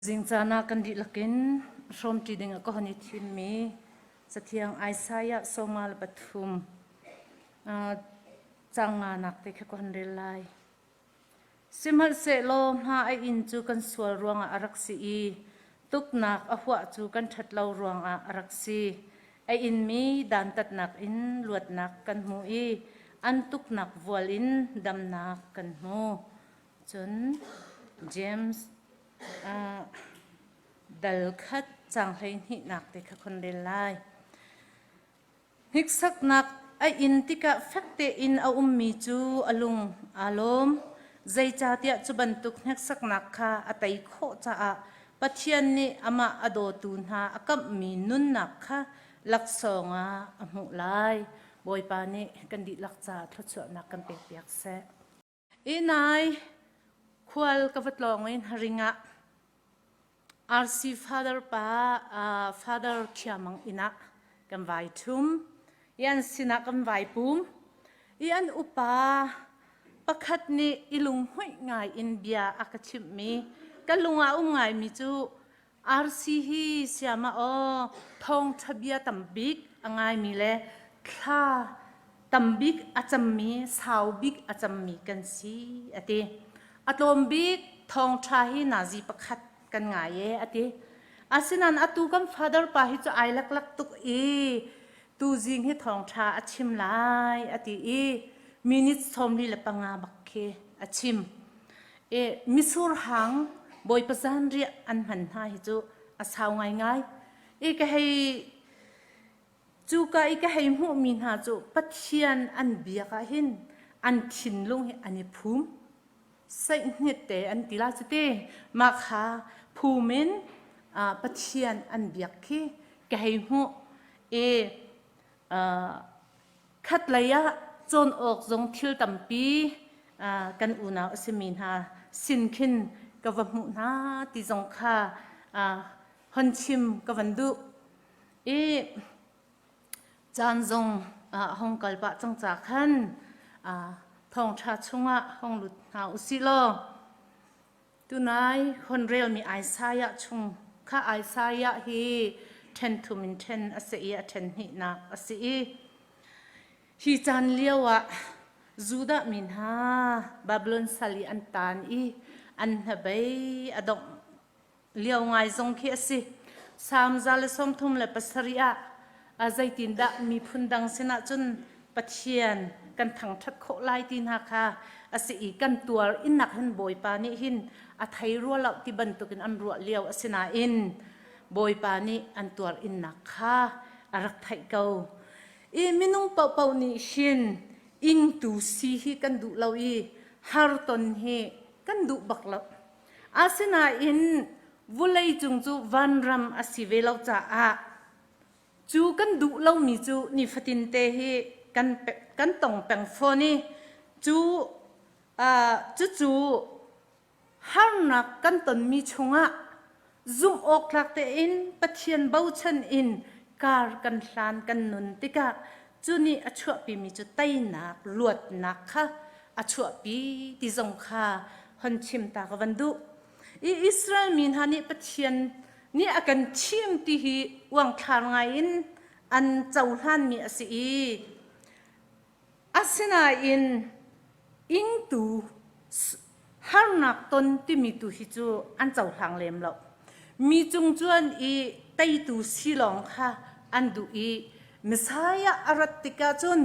Zingcaan ah kan dihlak in hrawmṭi ding ah ka hon i thimmi Cathiang Isaiah 53 caang nganak te kha ka hon rel lai. Sihmanhsehlaw hma a inn cu kan sual ruangah a rak si i tuknak a huah cu kan ṭhat lo ruangah a rak si. A inmi dantatnak in luatnak kan hmu i an tuknak vual in damnak kan hmu. Cun James dal khat caang hleihnihnak te kha khon rel lai. Hniksaknak a in tikah fek tein a ummi cu a lung aa lawm. Zeicahtiah cu bantuk hneksaknak kha a tei khawh caah Pathian nih amah a dawtu hna a kamhmi nunnak kha laksawng ah a hmuh lai. Bawipa nih kan dihlak caah thluachuahnak kan pekpiak seh. Inai khual ka va tlawng i hnaring ah RC Father pa Father Khiamang inn ah kan vai ṭhum i an sinah kan vai pum i an upa pakhat nih i lunghmuih ngai in bia a ka chimhmi ka lung ah um ngaimi cu RC hi siama aw thawngṭha bia tambik a ngaimi le thla tambik a cammi sau bik a cammi kan si a ti. A tlawm bik thawngṭha hi nazi pakhat kan ngai e a ti. Asinain atu kan father pa hi cu ai leklak tuk i tuzing hi thawngṭha a chim lai a ti i minute 45 bak khi a chim. E misur hang Bawipa zanriah an hman hna hi cu a sau ngaingai. I ka hei cuka i ka hei hmuhmi hna cu Pathian an biak ah hin an thinlung hi an i phum. Seihnit te an ti la cu ti. Mah kha phum in Pathian an biak khi ka hei hmuh. I Khatlei ah cawn awk zong thil tampi kan unau a simi hna sin khin ka va hmuh hna ti zong kha hon chim ka van duh. I caan zong hong kal pah cang ca khan thawngṭha chungah hong lut hna usih law Tunai hon relmi Isaiah chung kha Isaiah hi ṭhen thum in ṭhen a si i a ṭhen hnihnak a si i hi caan lio ah Judah mi hna Babylon sal i an taan i an hnabei a dongh lio ngai zong khi a si. Salm 137 ah zeitindah miphun dang sinah cun Pathian kan thangṭhat khawh lai ti hna kha a si i kan tuar innak hin Bawipa nih hin a thei rua lo ti bantukin an ruah lio a si nain Bawipa nih an tuar innak kha a rak theih ko. I minung paohpaoh nih hin ingtu si hi kan duh lo i harton hi kan duh bak lo. Asinain vuleicung cu vanram a si ve lo caah cu kan duh lomi cu nifatin te hi kan kan tong peng fawn i cu cucu harnak kan tonmi chungah zumh awk tlak tein Pathian bochan in kar kan hlan kan nun tikah cu nih a chuahpimi cu teinak luatnak kha a chuahpi ti zong kha hon chim ta ka van duh. I Israel mi hna nih Pathian nih a kan thim ti hi uangthlar ngai in an cohlanmi a si i asinain ingtu harnak ton timi tu hi cu an cohlang lem lo. Mi cung cuan i teitu si lawng kha an duh i Messiah a rat tikah cun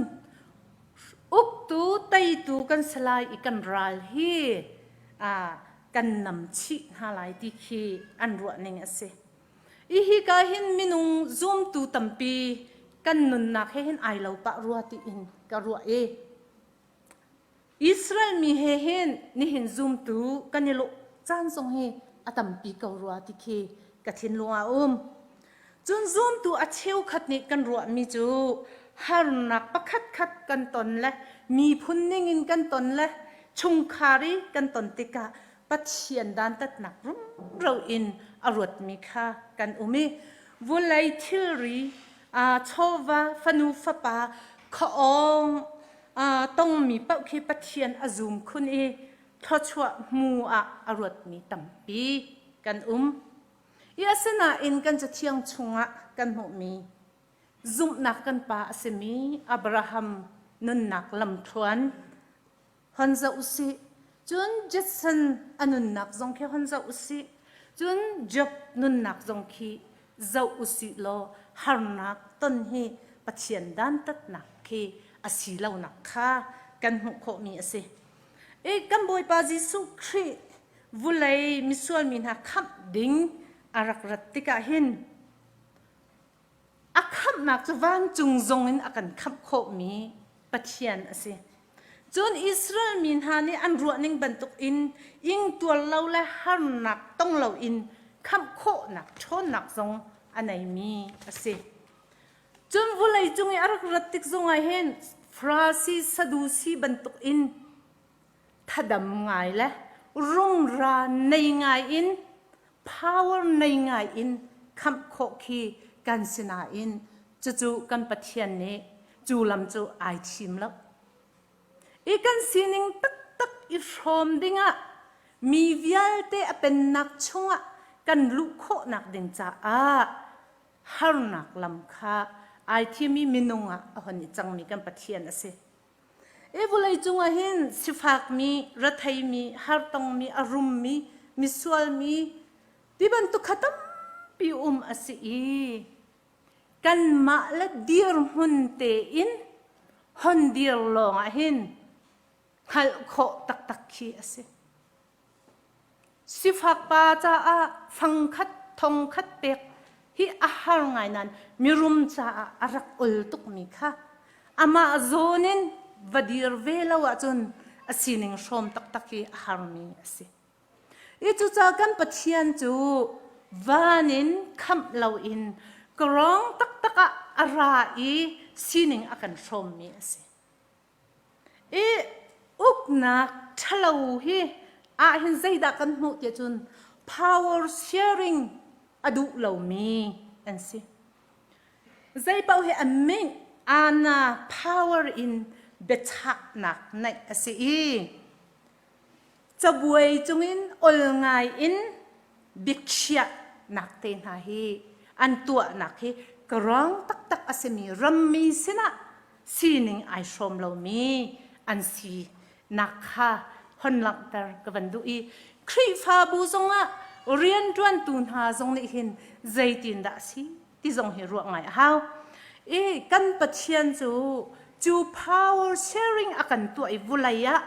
uktu teitu kan si lai i kan ral hi kan nam chih hna lai ti khi an ruah ning a si. I hika hin minung zumtu tampi kan nunnak he hin ai lo pah rua tiin ka ruah i Israel mi he hin nihin zumtu kan i lawh caan zong hi a tampi ko rua ti khi ka thinlung ah a um. Cun zumtu a cheukhat nih kan ruahmi cu harnak pakhatkhat kan ton le miphun ningin kan ton le chungkhar i kan ton tikah Pathian dantatnak rumro in a ruatmi kha kan um i vulei thilri chawva fanu fapa khaawng tongmi paoh khi Pathian a zum khun i thluachuah hmu ah a ruatmi tampi kan um. I asinain kan cathiang chungah kan hmuhmi zumhnak kan pa a simi Abraham nunnak lamthluan hon zoh usih. Cun Judson a nunnak zong khi hon zoh usih. Cun Job nunnak zong khi zoh usih law harnak ton hi Pathian dantatnak khi a si lonak kha kan hmuh khawhmi a si. I kan Bawipa Jesuh Khrih vulei misual mi hna khamh ding a rak rat tikah hin a khamhnak cu vancung zong in a kan khamh khawhmi Pathian a si. Cun Israel mi hna nih an ruahning bantuk in ingtuar lo le harnak tong loin khamh khawhnak ṭhawnnak zong a neimi a si. Cun vulei cung i a rak rat tik zongah hin Farasi Sadusi bantuk in thadam ngai le rumra nei ngai in power nei ngai in khamh khawh khi kan si nain cucu kan Pathian nih cu lam cu ai thim lo. I kan sining taktak i hrawm dingah mi vialte a pennak chungah kan luh khawhnak ding caah harnak lam kha ai thimi minung ah a hon i cangmi kan Pathian a si. I vawlei cungah hin sifakmi, retheimi, hartongmi, a rummi, misualmi ti bantuk kha tampi um a si i kanmah le dirhmun tein hon dir lawng ah hin hngalh khawh taktak khi a si. Sifak pa caah fangkhat thongkhat pek hi a har ngai nain mirum caah a rak ol tukmi kha amah zawn in va dir ve lo ahcun a sining hrawm taktak hi a harmi a si. I cucaah kan Pathian cu van in khamh loin kawrong taktak ah a ra i sining a kan hrawmmi a si. I uknak ṭhalo hi ahhin zeidah kan hmuh tiah cun power sharing a duh lomi an si. Zeipaoh hi a ming ana power in biachahnak neih a si i cabuai cungin ol ngai in biakhiahnak te hna hi an tuahnak hi ka taktak a simi rammi sinah sining ai hrawm lomi an si nak kha hon langhter ka van duh i Khrihfabu zongah rianṭuantu hna zong nih hin zeitindah a si ti zong hi ruah ngai a hau. I kan Pathian cu cu power sharing a kan tuah i vulei ah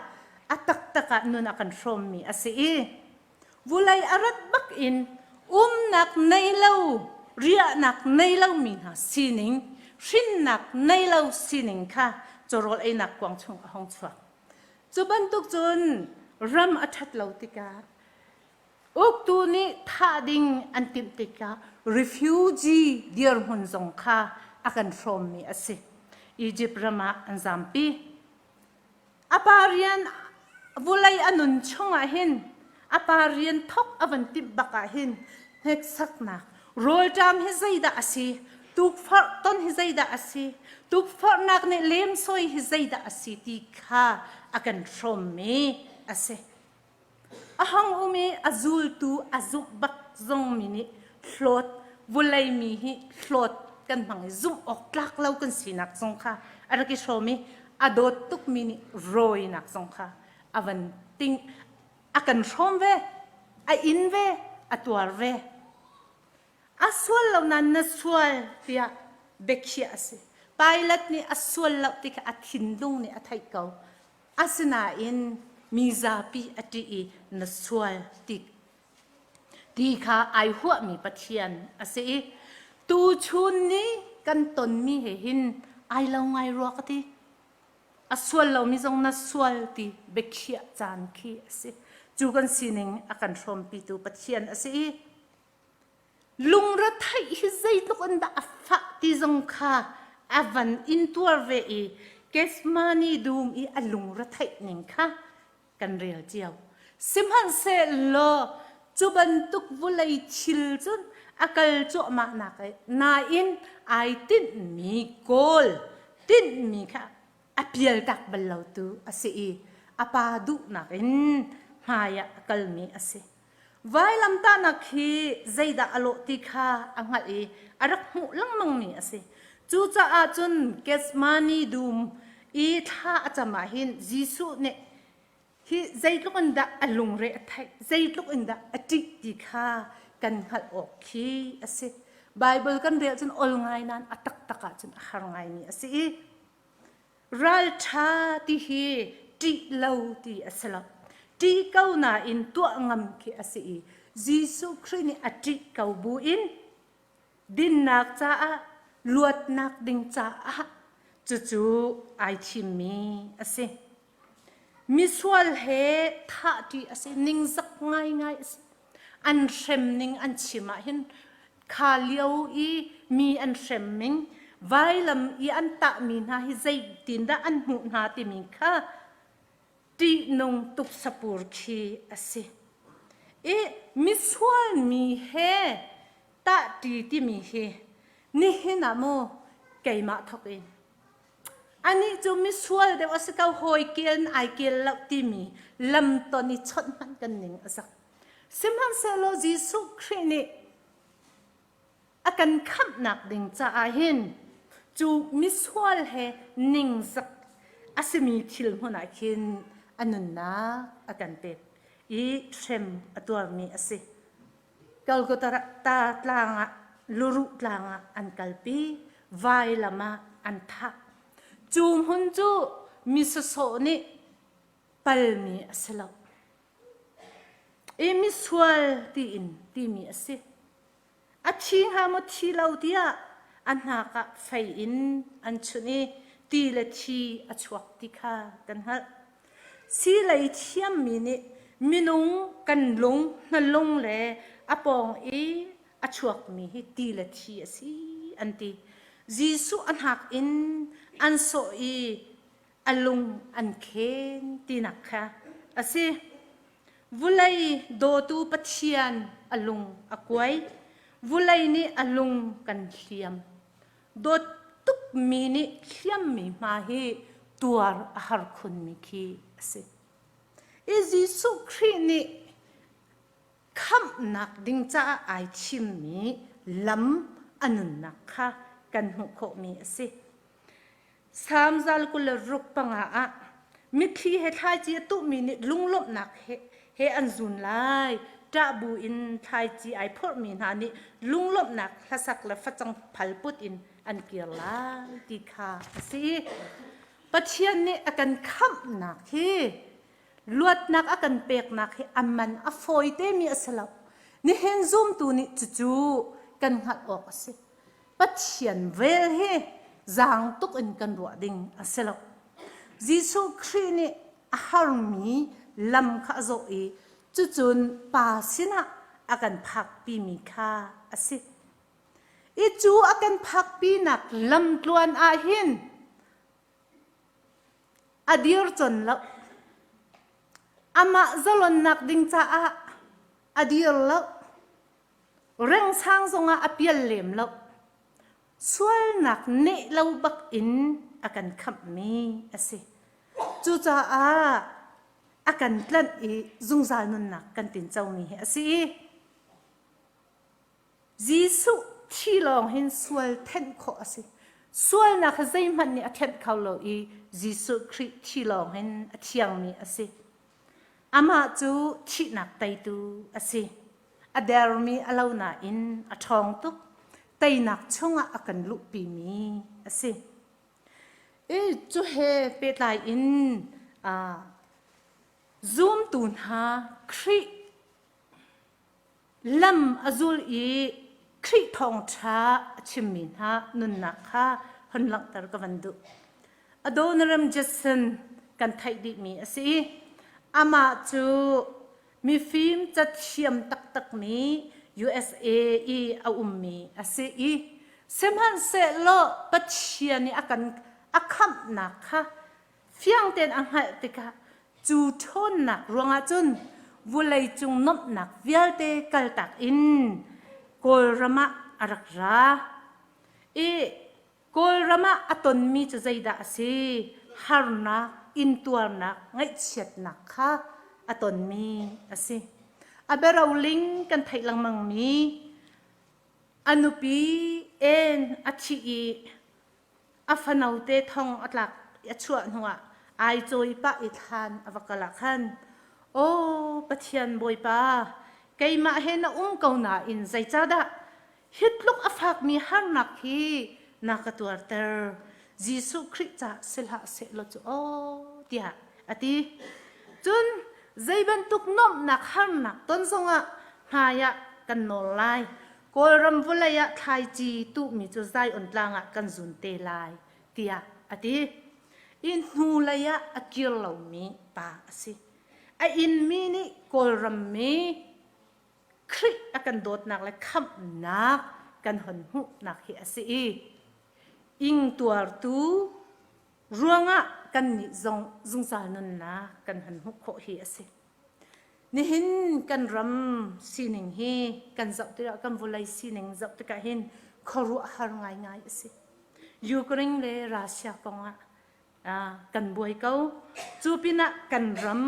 a taktak ah nun a kan hrawmmi a si i vulei a rat bak in umnak nei lo riahnak nei lomi hna sining hrinnak nei lo sining kha cawrawl einak kuang chung a hong chuak. Cu bantuk cun ram a ṭhat lo tikah Uktu nih thah ding an timh tikah refugee dirhmun zong kha a kan hrawmmi a si. Egypt ram ah an zampi. A pa rian vulei a nun chungah hin a pa rian thok a van timh bak ah hin hneksaknak rawlṭam hi zeidah a si tukforh ton hi zeidah a si tukforhnak nih lemsawi hi zeidah a si ti kha a kan hrawmmi a si. A hong um i a zultu a zumh bak zongmi nih hlawt vawlei mi hi hlawt kan hmang i zumh awk tlak lo kan sinak zong kha a rak i hrawm i a dawt tukmi nih rawinak zong kha a van ting a kan hrawm ve a in ve a tuar ve a sual lo nain na sual tiah biakhiah a si Pilate nih a sual lo ti kha a thinlung nih a theih ko Asinain mi zapi a ṭih i na sual ti ti kha ai huahmi Pathian a si i tuchun ni kan tonmi he hin ai lo ngai rua ka ti. A sual lomi zong na sual ti biakhiah caan khi a si. Cu kan sining a kan hrawmpitu Pathian a si i Lungretheih hi zeitluk in dah a fah ti zong kha a van intuar ve i Gethsemane dum i a lungretheih ning kha kan rel cio. Sihmanhsehlaw cu bantuk vawlei thil cun a kal cuahmah nak nain ai tinhmi kawl tinhmi kha a pialtak bal lotu a si i a pa duhnak in hmai ah a kalmi a si. Vailamtahnak hi zeidah a lawh ti kha a hngalh i a rak hmuh lengmangmi a si. Cucaah cun Gethsemane dum i thla a cam ah hin Jesuh nih hi zeitluk in dah a lungre a theih, zeitluk in dah a ṭih ti kha kan hngalh awk khi a si. Baibal kan rel cun ol ngai nain a taktak ahcun a har ngaimi a si i Ralṭha ti hi ṭih lo ti a si lo. Ṭih ko nain tuah ngam khi a si i Jesuh Khrih nih a ṭih ko buin dinnak caah luatnak ding caah cucu ai thimmi a si. Misual he thah ṭih a si, ningzak ngaingai a si. An hrem ning an chim ah hin kha lio i mi an hrem ning vailam i an tahmi hna hi zeitindah an hmuh hna timi kha ṭihnung tuksapur khi a si. I misual mi he tahṭi timi hi nihin ah mu keimah thawk in Anih cu misual deuh a si ko, hawi kel in ai kel lo timi lamton i chawnh hmanh kan ning a zak. Sihmanhsehlaw Jesuh Khrih nih a kan khamhnak ding caah hin cu misual he ningzak a simi thil hmun ah khin a nunnak a kan pek i hrem a tuarmi a si. Golgotha tlang ah luruh tlang ah an kalpi, vailam ah an thah. Cu hmun cu mi sawsawh nih palmi a si lo. I misual tiin timi a si. A thi hnga maw thi lo tiah a hnak ah fei in an chunh i ti le thi a chuak ti kha kan hngalh. Silei thiammi nih minung kan lung, hnalung le a pawng i a chuakmi hi ti le thi a si an ti. Jesuh a hnak in an sawh i a lung an khen tinak kha a si. Vulei dawtu Pathian a lung a kuai. Vulei nih a lung kan hliam. Dawt tukmi nih hliammi hma hi tuar a har khunmi khi a si. I Jesuh Khrih nih khamhnak ding caah ai thimmi lam a nunnak kha kan hmuh khawhmi a si. Salm zal 25 ah mitthli he thlaici a tuhmi nih lunglawmhnak he, he an zun lai. Ṭah bu in thlaici ai phorhmi hna nih lunglawmhnak hlasak le facang phal put in an kir lai ti kha a si. Pathian nih a kan khamhnak hi luatnak a kan peknak hi a man a fawi temi a si lo. Nihin zumtu nih cucu kan hngalh awk a si. Pathian vel hi zaang tuk in kan ruah ding a si lo. Jesuh Khrih nih a harmi lam kha a zawh i cucun Pa sinah a kan phakpimi kha a si. I cu a kan phakpinak lamtluan ah hin a dir con lo. Amah zalonnak ding caah a dir lo. Rengsang zongah a pial lem lo. Sualnak neh lo bak in a kan khamhmi a si. Cucaah a kan tlanh i zungzal nunnak kan tincomi hi a si i Jesuh thi lawng hin sual thenh khawh a si. Sualnak hi zeihmanh nih a thenh kho lo i Jesuh Khrih thi lawng hin a thiangmi a si. Amah cu thihnak teitu a si. A dermi a lo nain a ṭhawng tuk. Teinak chungah a kan luhpimi a si. I cu he pehtlai in zumtu hna Khrih lam a zul i Khrih thawngṭha a chimmi hna nunnak kha hon langhter ka van duh. Adoniram Judson kan theih dihmi a si i amah cu mifim cathiam taktakmi USA i a ummi a si i sihmanhsehlaw Pathian nih a kan a khamhnak kha fiang tein a hngalh tikah cu ṭhawnnak ruangah cun vawleicung nuamhnak vialte kaltak in Kawlram ah a rak ra i Kawlram ah a tonmi cu zeidah a si? Harnak, intuarnak, ngaihchiatnak kha a tonmi a si. A biaroling kan theih lengmangmi a nupi en a thih i a fanote thong a tlak a chuah hnuah ai cawi pah i thlan a va kal ah khan aw Pathian Bawipa keimah he na um ko nain zeicahdah hi tluk a fakmi harnak hi na ka tuarter Jesuh Khrih ca si hlah sehlaw cu aw tiah a ti. Cun zei bantuk nuamhnak harnak ton zongah hmai ah kan nawl lai. Kawlram vawlei ah thlaici tuhmi cu Zion tlang ah kan zun te lai tiah a ti. I hnulei ah a kir lomi pa a si. A inmi nih Kawlram mi Khrih a kan dawtnak le khamhnak kan hon hmuhnak hi a si i ingtuartu ruangah kannih zong zungzal nunnak kan hon hmuh khawh hi a si. Nihin kan ram sining hi kan zoh tikah kan vawlei sining zoh tikah hin khuaruahhar ngaingai a si. Ukraine le Russia kongah kan buai ko. Cu pinah kan ram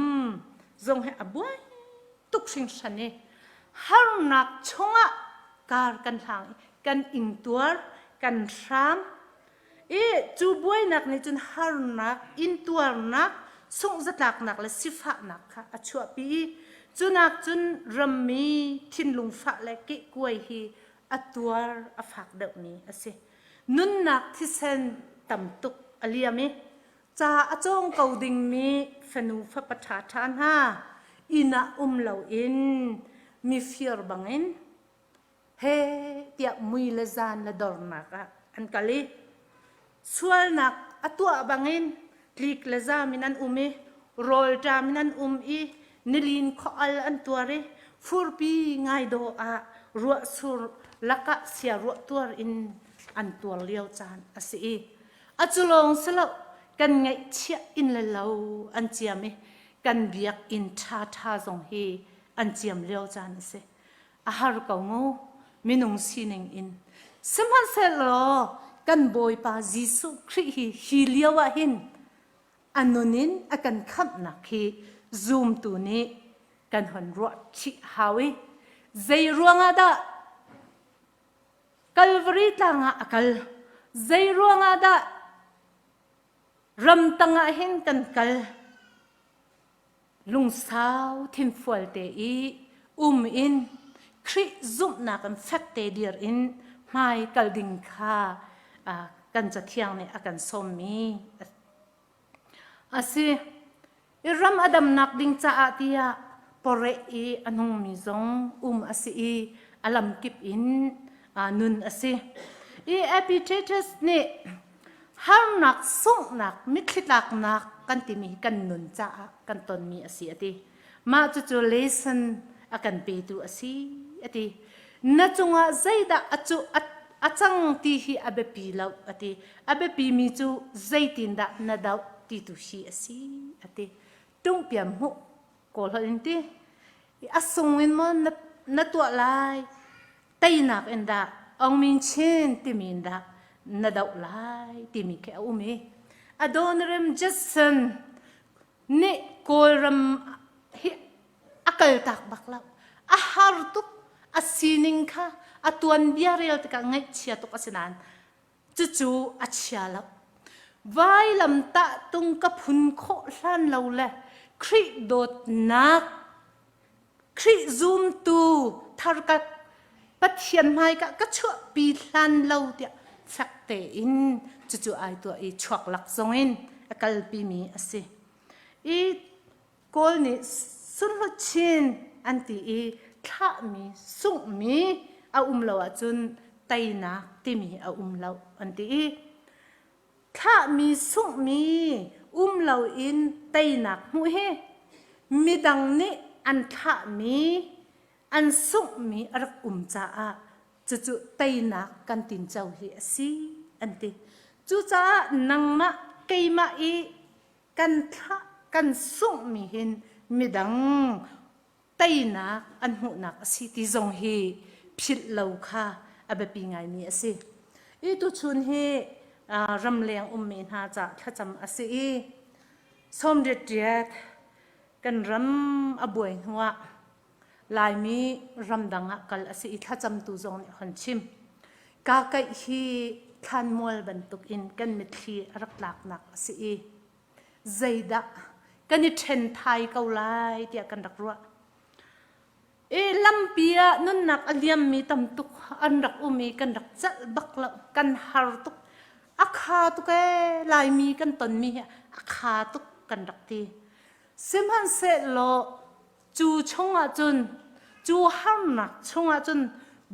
zong hi a buai tuk hringhran i harnak chungah kar kan hlang i kan ingtuar, kan hram i cu buainak nih cun harnak, intuarnak, sunghzatlaknak le sifahnak kha a chuahpi i cunak cun rammi thinlung fah le kehkuai hi a tuar a fak deuhmi a si. Nunnak thisen tam tuk a liam i ca a cawng ko dingmi fanu fapa ṭhaṭha hna inn ah um loin mifir bangin he tiah mui le zan le dornak ah an kal i sualnak a tuah bangin tlik le zam in an um i rawlṭam in an um i nilin khual an tuar i furpi ngai dawh ah ruahsur lakah sia ruah tuar in an tuar lio caan a si i a cu lawng si lo kan ngaihchiah inn le lo an ciam i kan biakinn ṭhaṭha zong hi an ciam lio caan a si. A har ko mu minung sining in. Sihmanhsehlaw kan Bawipa Jesuh Khrih hi hi lio ah hin a nun in a kan khamhnak hi zumtu nih kan hon ruah chih hau i zei ruangah dah Kalvari tlang ah a kal. Zei ruangah dah ramtang ah hin kan kal? Lungsau thinfual te i um in Khrih zumhnak in fek te dir in hmai kal ding kha kan cathiang nih a kan sawmmi a si. I ram a damnak ding caah tiah poreh i a nungmi zong um a si i a lamkip in nun a si. I Epictetus nih harnak sunghnak mitthli tlaknak kan timi kan nun caah kan tonmi a si a ti. Mah cucu lesson a kan petu a si a ti. Na cungah zeidah a cu a cang ti hi a biapi lo a ti. A biapimi cu zeitindah na doh ti tu hi a si a ti. Tungpiam hmuh kawl holh in ti. A sung in maw na, na tuah lai teinak in dah Aung Min Chin timi in dah na doh lai timi khi a um i Adoniram Judson nih Kawlram hi a kaltak bak lo. A har tuk a sining kha a tuanbia rel tikah ngaihchia tuk a si nain cucu a chia lo. Vailamtah tung ka phun khawh hlan lo le Khrih dawtnak Khrih zumtu thar ka Pathian hmaika ka chuahpi hlan lo tiah fek tein cucu ai tuah i chuak lak zongin a kalpimi a si. I Kawl nih sunhluchin an ti i thlahmi sunghmi a um lo ahcun teinak timi a um lo an ti i thlahmi sunghmi um loin teinak hmuh hi midang nih an thlahmi an sunghmi a rak um caah cucu teinak kan tinco hi a si an ti. Cucaah nangmah keimah i kan thlah kan sunghmi hin midang teinak an hmuhnak a si ti zong hi philh lo kha a biapi ngaimi a si. I tuchun hi ramleng ummi hna ca thlacam a si i sawmriat riat kan ram a buai hnuah. Laimi ramdang ah kal a si i thlacamtu zong nih hon chim. Ka kaih hi thlanmual bantuk in kan mitthli a rak tlaknak a si i zeidah kan i ṭhen thai ko lai tiah kan rak ruah. I lampi ah nunnak a liammi tam tuk an rak um i kan rak celh bak lo, kan har tuk. A kha tuk ee, Laimi kan tonmi hi a kha tuk kan rak ti. Sihmanhsehlaw cu chungah cun, cu harnak chungah cun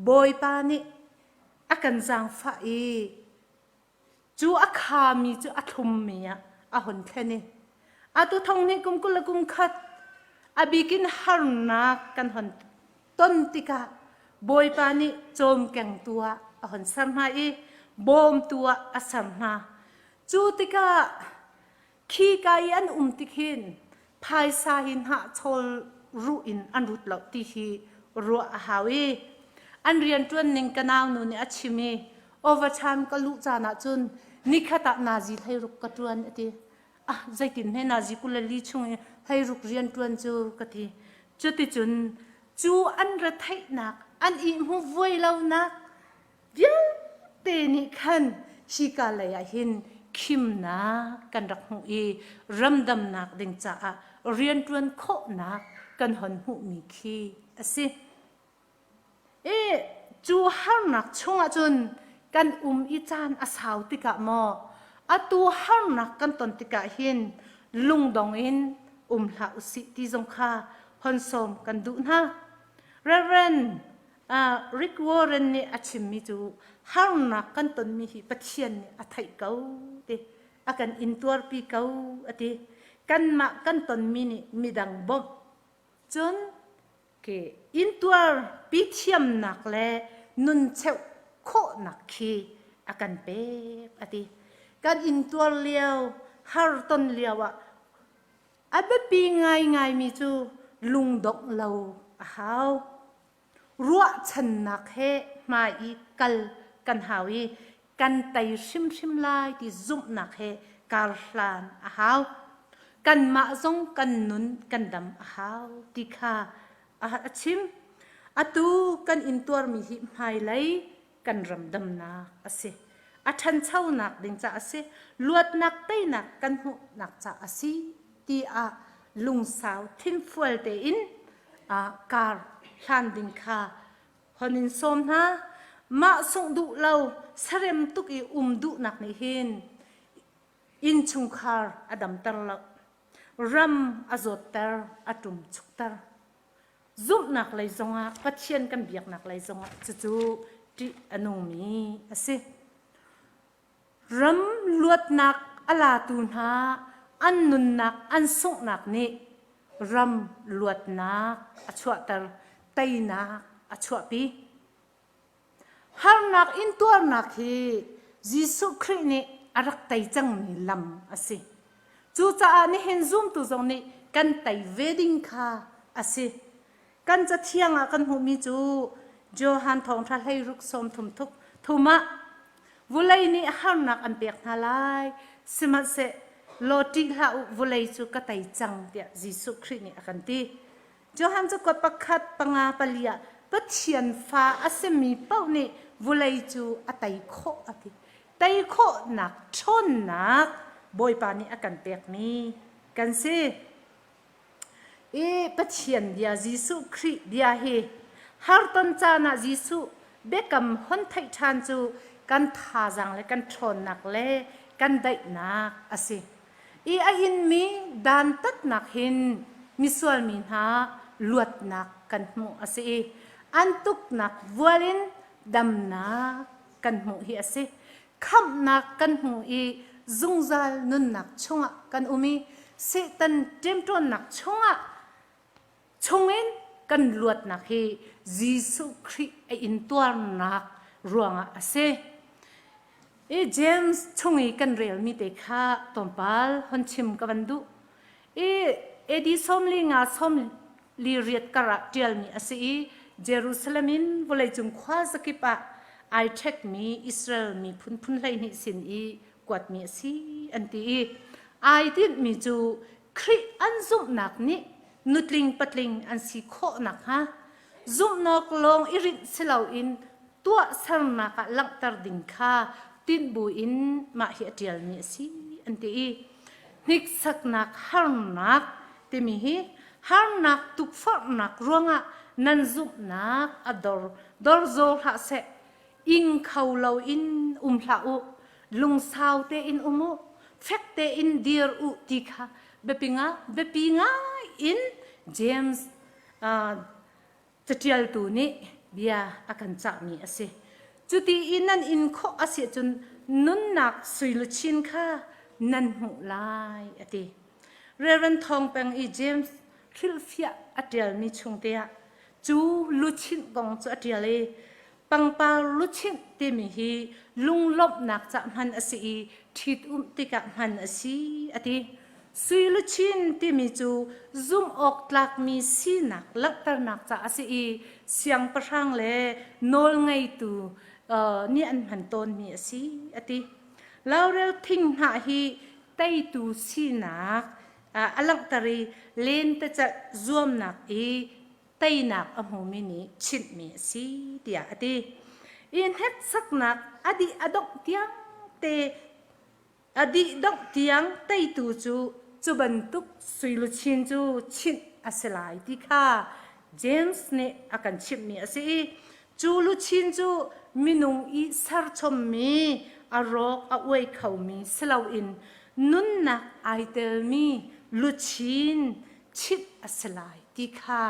Bawipa nih a kan zaangfah i Cu a khami cu a thlummi ah a hun thlen i atu thong nih kum 20 le kum khat a bikin harnak kan hon ton tikah Bawipa nih cawmkengtu ah a hon ser hna i bawmtu ah a ser hna. Cu tikah Khika i an um tik hin phaisa hi hnahchawl ruh in an rut lo ti hi ruah a hau i an rianṭuan ning ka naunu nih a chim i overtime ka luh caan ah cun nikhat ah nazi 16 ka ṭuan a ti. Ah zeitin he nazi 24 chung i 16 rianṭuan cu ka ti. Cuticun cu an retheihnak an ihmu vuai lonak vialte nih khan hika lei ah hin khimnak kan rak hmuh i ramdamnak ding caah rianṭuan khawhnak kan hon hmuhmi khi a si. I cu harnak chungah cun kan um i caan a sau tikah maw atu harnak kan ton tikah hin lungdong in um hlah usih ti zong kha hon sawm kan duh hna. Reverend Rick Warren nih a chimmi cu harnak kan tonmi hi Pathian nih a theih ko ti a kan intuarpi ko a ti. Kanmah kan tonmi nih midang bawmh cun ke intuarpi thiamnak le nun cheuh khawhnak khi a kan pek a ti. Kan intuar lio, har ton lio ah A biapi ngaingaimi cu lungdongh lo a hau. Ruahchannak he hmai i kal kan hau i kan tei hrimhrim lai ti zumhnak he karhlan a hau. Kanmah zong kan nun kan dam a hau ti kha a chim. Atu kan intuarmi hi hmailei kan ram damnak a si. A ṭhanchonak ding ca a si. Luatnak teinak kan hmuhnak ca a si tiah lungsau thinfual tein kar hlan ding kha hon in sawm hna. Mah sungh duh lo sarem tuk i um duhnak nih hin innchungkhar a damter lo. Ram a zawtter, a ṭumchukter. Zumhnak lei zongah Pathian kan biaknak lei zongah cucu ṭih a nungmi a si. Ram luatnak a latu hna an nunnak an sunghnak nih ram luatnak a chuahter, teinak a chuahpi. Harnak intuarnak hi Jesuh Khrih nih a rak tei cangmi lam a si. Cucaah nihin zumtu zong nih kan tei ve ding kha a si. Kan cathiang ah kan hmuhmi cu Johan thawngṭha 16 sawmthum thuk thum ah vulei nih harnak an pek hna lai sihmanhseh law ṭih hlah u vulei cu ka tei cang tiah Jesuh Khrih nih a kan ti. Johan cakuat pakhat panga pali ah Pathian fa a simi paoh nih vulei cu a tei khawh a ti. Tei khawhnak ṭhawnnak Bawipa nih a kan pekmi kan si. I Pathian bia Jesuh Khrih bia hi harton caan ah Jesuh biakam hon theih ṭhan cu kan thazaang le kan ṭhawnnak le kan daihnak a si. I a inmi dantatnak hin misual mi hna luatnak kan hmuh a si i an tuknak vual in damnak kan hmuh hi a si. Khamhnak kan hmu i zungzal nunnak chungah kan um i Satan ṭemṭawnnak chungah chungin kan luatnak hi Jesuh Khrih a intuarnak ruangah a si. I James chung i kan relmi te kha tlawmpal hon chim ka van duh. I AD 45 48 kar ah ṭialmi a si i Jerusalem in vawleicung khua zakip ah ai ṭhekmi Israel miphun phun 12 sin i kuatmi a si an ti i ai tinhmi cu Khrih an zumhnak nih nutling patling an si khawh nakhnga. Zumhnak lawng i rinh si loin tuahsernak ah langhter ding kha tinh buin mah hi a ṭialmi a si an ti i hniksaknak harnak timi hi harnak tukforhnak ruangah nan zumhnak a dor dorzaw hlah seh ing kho loin um hlah u lungsau tein um u fek tein dir u ti kha biapi nga biapi ngai in James Caṭialtu nih bia a kan cahmi a si. Cuti i nan in khawh a si ahcun nunnak sui luchin kha nan hmuh lai, a ti. Reverend Thawng Peng i James hrilhfiah a ṭialmi chung te ah cu luchin kong cu a ṭial i pangpar luchin timi hi lunglawmhnak cah hman a si i ṭhitumh tikah hman a si, a ti. Sui luchin timi cu zumhawktlakmi sinak langhternak ca a si i siangpahrang le nawlngeitu nih an hman tawnmi a si, a ti. Laurel thing hnah hi teitu sinak a langhter i lentecelh zuamnak i teinak a hmumi nih chinhmi a si tiah a ti. I hneksaknak a dih a dongh tiang te A dih dongh tiang teitu cu cu bantuk sui luchin cu chinh a si lai ti kha James nih a kan chimhmi a si i cu luchin cu minung i serchommi a rawk a uai khomi si loin nunnak ai telmi luchin chinh a si lai ti kha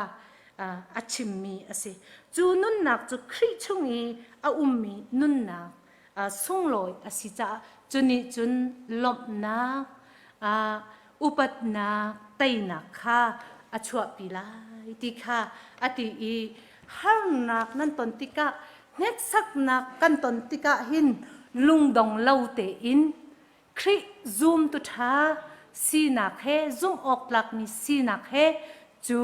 a chimmi a si. Cu nunnak cu Khrih chung i a ummi nunnak sunglawi a si caah cu nih cun lawmhnak, upatnak, teinak kha a chuahpi lai ti kha a ti i harnak nan ton tikah hneksaknak kan ton tikah hin lungdong lo tein Khrih zumtu ṭha sinak he zumh awk tlakmi sinak he cu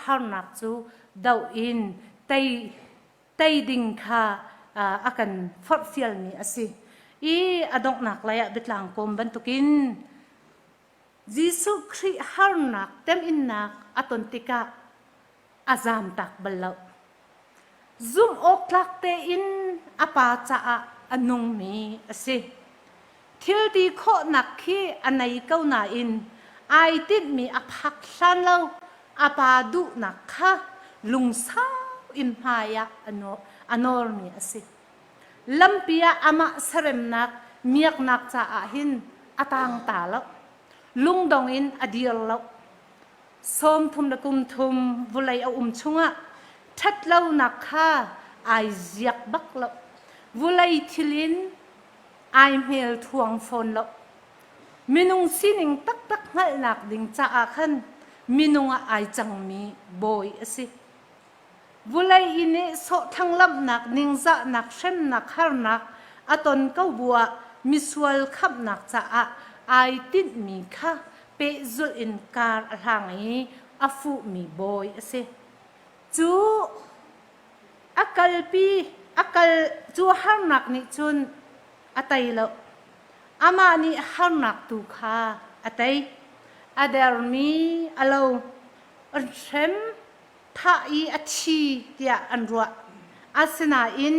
harnak cu doh in tei tei ding kha a kan forhfialmi a si. I a donghnak lei ah biatlang kawm bantukin Jesuh Khrih harnak teminnak a ton tikah a zamtak bal lo. Zumh awk tlak tein a pa caah a nungmi a si. Thil ti khawhnak khi a nei ko nain ai tinhmi a phak hlan lo a pa duhnak kha lungsau in hmai ah a nawrmi a si. Lampi ah amah saremnak miaknak caah hin a tang ta lo. Lungdong in a dir lo. 30 le kum thum vulei a um chungah ṭhatlonak kha ai ziak bak lo. Vulei thil in ai hmel thuang fawn lo. Minung sining taktak hngalhnak ding caah khan minung ah ai cangmi bawi a si. Vulei i nih sawhthanglamhnak, ningzahnak, hremnak, harnak a ton ko bu ah misual khamhnak caah ai tinhmi kha pehzulh in kar a hlang i a fuhmi bawi a si. Cu A kalpi, a kal cu harnak nih cun a tei lo. Amah nih harnak tu kha a tei. A dermi a lo. An hrem, thah i a thi tiah an ruah. Asinain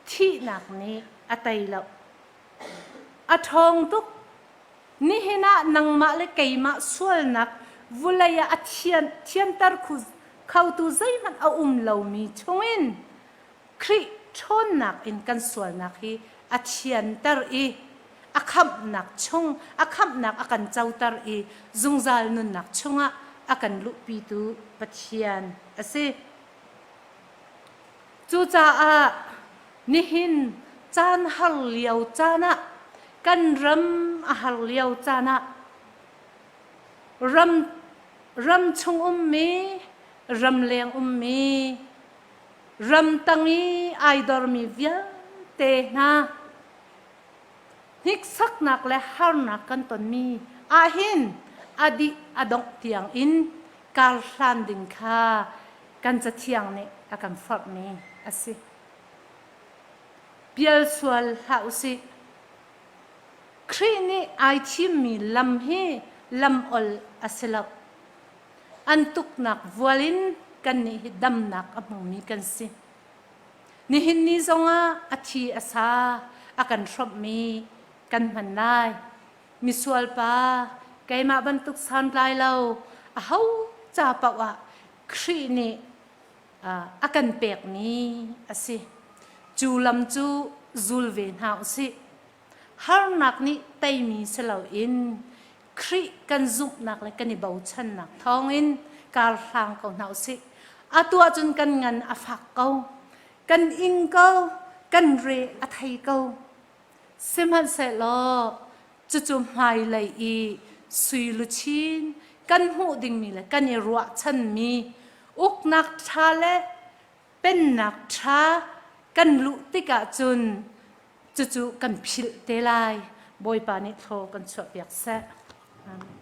thihnak nih a tei lo. A ṭhawng tuk. Nihin ah nangmah le keimah sualnak vulei ah a thian, thianter khotu zeihmanh a um lomi chungin Khrih ṭhawnnak in kan sualnak hi a thianter i a khamhnak chung a khamhnak a kan coter i zungzal nunnak chungah a kan luhpitu Pathian a si. Cucaah nihin caan har lio caan ah kan ram a har lio caan ah ram ram chung ummi ramleng ummi ramtang i ai dormi vialte hna hniksaknak le harnak kan tonmi ahhin a dih a dongh tiang in kar hlan ding kha kan cathiang nih a kan forhmi a si. Pial sual hlah usih. Khrih nih ai thimmi lam hi lam ol a si lo. An tuknak vual in. Kannih hi damnak a hmumi kan si. Nihin ni zongah a thi a sa a kan hrawmhmi kan hman lai. Misual pa keimah bantuk santlai lo aho ca paoh ah Khrih nih a kan pekmi a si. Cu lam cu zul ve hna u sih. Harnak nih teimi si loin Khrih kan zumhnak le kan i bochannak thawngin kar hlang ko hna u sih. Atu ahcun kan ngan a fak ko, kan ing ko, kan re a thei ko. Sihmanhsehlaw cucu hmailei i sui luchin kan hmuh dingmi le kan i ruahchanmi uknak ṭha le pennak ṭha kan luh tikah cun cucu kan philh te lai. Bawipa nih thlaw kan chuahpiak seh. Amen.